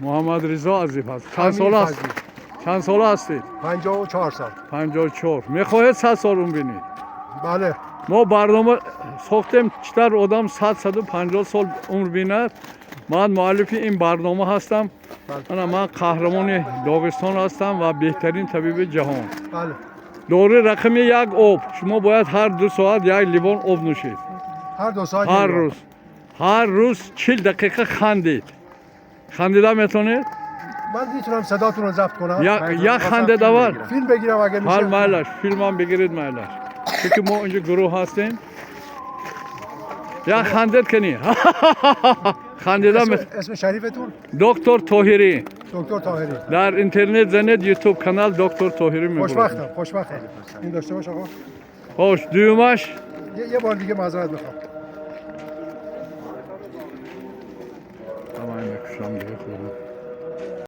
Муҳаммад Ризо Азиф аст. Чанд сол аст? Чанд сола ҳастед? 54 сол. 54. Мехоҳед 100 сол умр бинед? Бале. Мо барнома сохтем, чӣ тавр одам 100, 150 сол умр бинад. Ман муаллифи ин барнома ҳастам. Ана ман қаҳрамони Доғистон ҳастам ва беҳтарин табиби ҷаҳон. Бале. Дори рақами як об. Шумо бояд ҳар 2 соат як ливон об нӯшед. Ҳар 2 соат? Ҳар рӯз. Ҳар рӯз 40 дақиқа хандед. Хандида метавонед? Ман میتونم صداتون رو ضبط کنم؟ Як ханде давар. فیلم بگیرم اگه ҳар میشه؟ Майлаш, филмам бигиред, майлаш. Чунки мо инҷо гурӯҳ ҳастем. Як хандед кунӣ. Хандида اسم شریفتون؟ Доктор Тоҳирӣ. دکتر طاهری. Дар интернет занед, ютуб канал доктор Тоҳирӣ мебурад. خوشبختم، خوشبختم. این داشته باش آقا. Хош, дуюмаш یه بار دیگه معذرت میخوام.